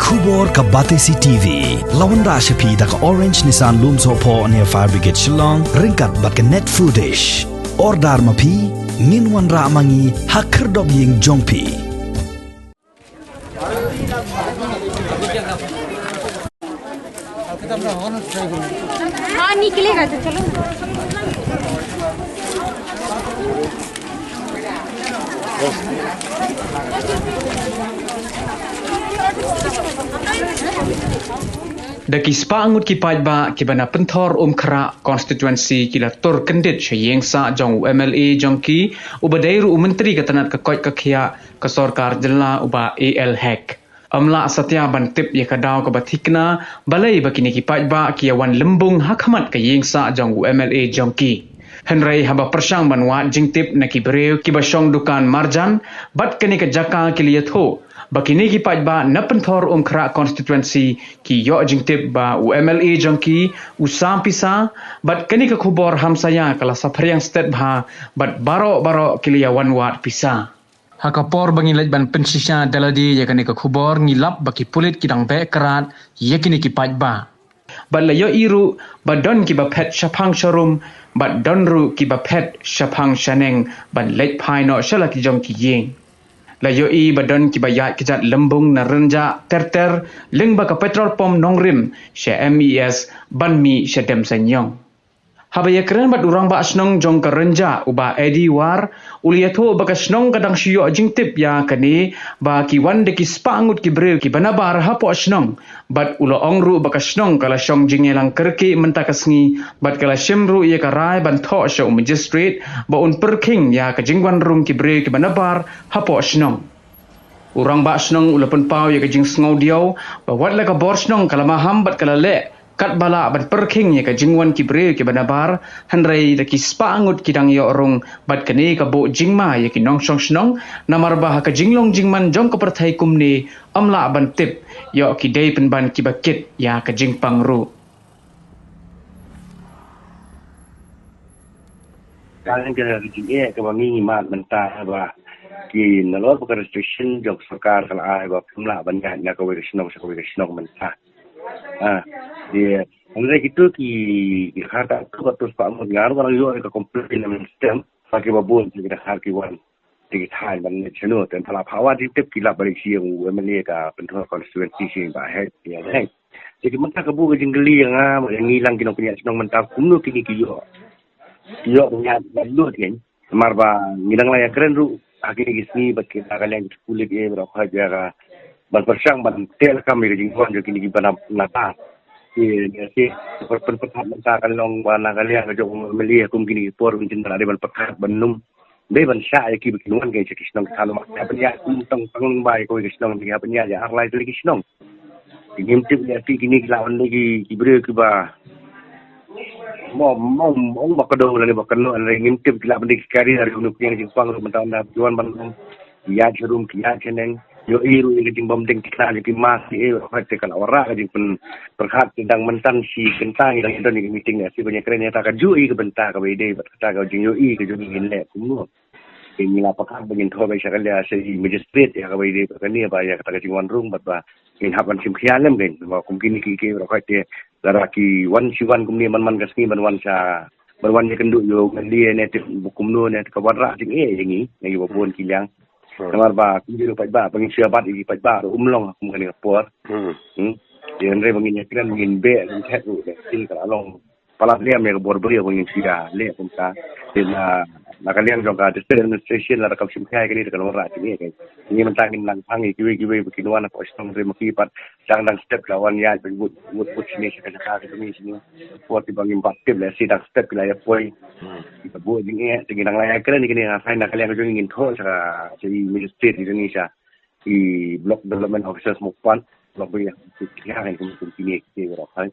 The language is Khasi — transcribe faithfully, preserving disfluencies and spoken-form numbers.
Khubor ka Batesi T V la wanrah sha phi da ka Orange Nissan Lumsohphoh near Fire Brigade Shillong ryngkat bad ka Net Foodish. Order ma phi, ngin wanrah ma ngi ha khyrdop ïing jong phi. हाँ, निकलेगा तो चलो। Da ki spah ngut ki paidbah kiba na Pynthor Umkhrah constituency ki la tur kyndit sha ïing sah jong u M L A jong ki, uba dei ruh u Myntri ka tnat ka koit ka khiah ka sorkar jylla, u Bah A L Hek. Ym lah satia ban tip ïa ka daw kaba thikna balei ba kine ki paidbah ki ïa wan lymbung ha khmat ka ïing sah jong u M L A jong ki. Hynrei haba pyrshang ban wad jingtip na ki briew kiba shong dukan marjan bad kane ka jaka, ki la ïathuh ba kine ki paidbah na Pynthor Umkhrah constituency ki ïoh jingtip ba u M L A jong ki u sam pisa, bad kane ka khubor hamsaïa ka la saphriang stet bha bad baroh baroh ki la ïa wan wad pisa. Ha ka por ba ngi leit ban pynshisha da lade ïa kane ka khubor, ngi lap ba ki pulit ki dang beh krad ïa kine ki paidbah. Bad la ïohi ruh ba don kiba phet shaphang sharum bad don ruh kiba phet shaphang shaneng ban leit phai noh sha la ki jong ki ïing. La ïohi ba don kiba ïaid kjat lymbung na rynjah ter ter lyngba ka petrol pump Nongrim sha M E S ban mih sha Demseiñiong. Haba ïakren bad u rangbah shnong jong ka rynjah, u Bah Eddie War, u la ïathuh ba ka shnong ka dang shu ïoh jingtip ïa kane, ba ki wan da ki spah ngut ki briew kiba nabar hapoh shnong. Bad u la ong ruh ba ka shnong ka la shong jingïalang kyrkieh mynta ka sngi bad ka la shim ruh ïa ka rai ban thoh sha u magistrate ba un pyrkhing ïa ka jingwan rung ki briew kiba nabar hapoh shnong. U rangbah shnong u la pynpaw ïa ka jingsngewdiaw ba wat la ka bor shnong ka la maham bad ka la leh katba lah ban pyrkhing ïa ka jingwan ki briew kiba nabar, hynrei da ki spah ngut ki dang ïoh rung bad kane ka buh jingma ïa ki nongshong shnong, namar ba ha ka jinglong jingman jong ka pyrthei kumne ym lah ban tip, ïoh ki dei pynban kiba kit ïa ka jingpang ruh. Ka jingeh kaba ngi mad mynta ba ki nalor ba ka restriction jong ka sorkar ka la ai ba phim lah ban ïaid na kawei ka shnong sha kawei ka shnong mynta. Ah, de, hynrei kito ki, ki khar ka tu ka tu spah ngut, nga ruh nga ïoh ka complain na mynstep ba kiba bun ki dang khar ki wan. Te ki thaw ban leit shano, te pha la pha wad jingtip ki lap ba leit sha ïing u M L A ka Pynthor constituency, sha ïing Bah Hek, ïa Hek. Te ki mynta ka buh ka jingkylli ïa nga, ïa ngi lang ki nongpynïaid shnong mynta kumno kine ki ïoh. Ki ïoh pynïaid ban lut kein. Namar ba ngi dang la ïakren ruh ha kine ki sngi bad kita ka liang ki pulit, eh, ba dang khot ïa ka ban pyrshang ban teh lakam ïa ka jingwan jong kine kiba na, na ta. Ki, ki, ki pynpyrkhat mynta ka long ba na ka liang ka jong u M L A kum kine ki por, ki jin ban ade ban pyrkhat ban num. Dei ban shah ïa ki ba kin wan ki sha ki shnong ki thaw, ma ki hap ban ïaid kum tang tang lyngba ïa kawei ka shnong, ki hap ban ïaid ïa ar lai tylli ki shnong. Ki ngim tip ïa ki, kine ki lah ban dei ki, ki briew kiba mo, mo, mo, ba ka dei lane ba ka noh, lane ngim tip ki lah ban dei ki kari dari unu, ki ïa jingpang ruh mynta ynda ki wan ban ïaid sharum, ki ïaid shaneng. Ïohi ruh ïa ka jingbym deng thikna jong ki mask, eh, hooid te ka la wanrah ka jingpyn, pyrkhat te dang mynta shi kynta ngi dang don ïa ka meeting, eh, shi ban ïakren ïa kata kajuh ïa ka bynta kaba ïadei bad kata ka jingïohi ka jong ngi ngin leh kumno. Te ngi la pyrkhat ba ngin thoh beit sha ka liang, sha i magistrate ïa kaba ïadei bad kane ba ïa kata ka jingwan rung bad ba ngin hap ban shim khia lem kein ba kum kine ki, ki, hooid te lada ki wan shi wan kumne man man ka sngi ban wan sha, ban wan ïakynduh ïa u M L A ne te kumno ne, te ka wanrah jingeh ïa ngi, ïa ngi ba bun ki liang. Hmm. Namar ba kum jong u paidbah, ba ngin shu ïa bat ïa ki paidbah ruh um long kum kane ka por. Hmm. Hmm. Te hynrei ba ngin ïakren, ba ngin beh, ngin thet ruh, te ka la long palat liam ïa ka bor briew ba ngin shu ïa leh kumta. Te na, na ka liang jong ka district administration lada kam shim khia ïa kane te kan wanrah jingeh kein. Ngi mynta ngin nang phang ïa kiwei kiwei ba kin wan hapoh shnong, hynrei ma ki pat dang dang step ki la wan ïaid ban wut, wut, wut shane sha ka jaka ka jong ngi shane. Por te ba ngim pat tip lehse dang step ki la ïa poi. Hmm. Ki la buh jingeh, te ngi dang la ïakren ïa kine, na ka liang ka jong ngi ngin thoh sha ka, sha i magistrate ka jong ngi, sha i Block Development Officers Mawpat, Block ba ïa ki, ki, ki, ki, ki, ki, ki, ki,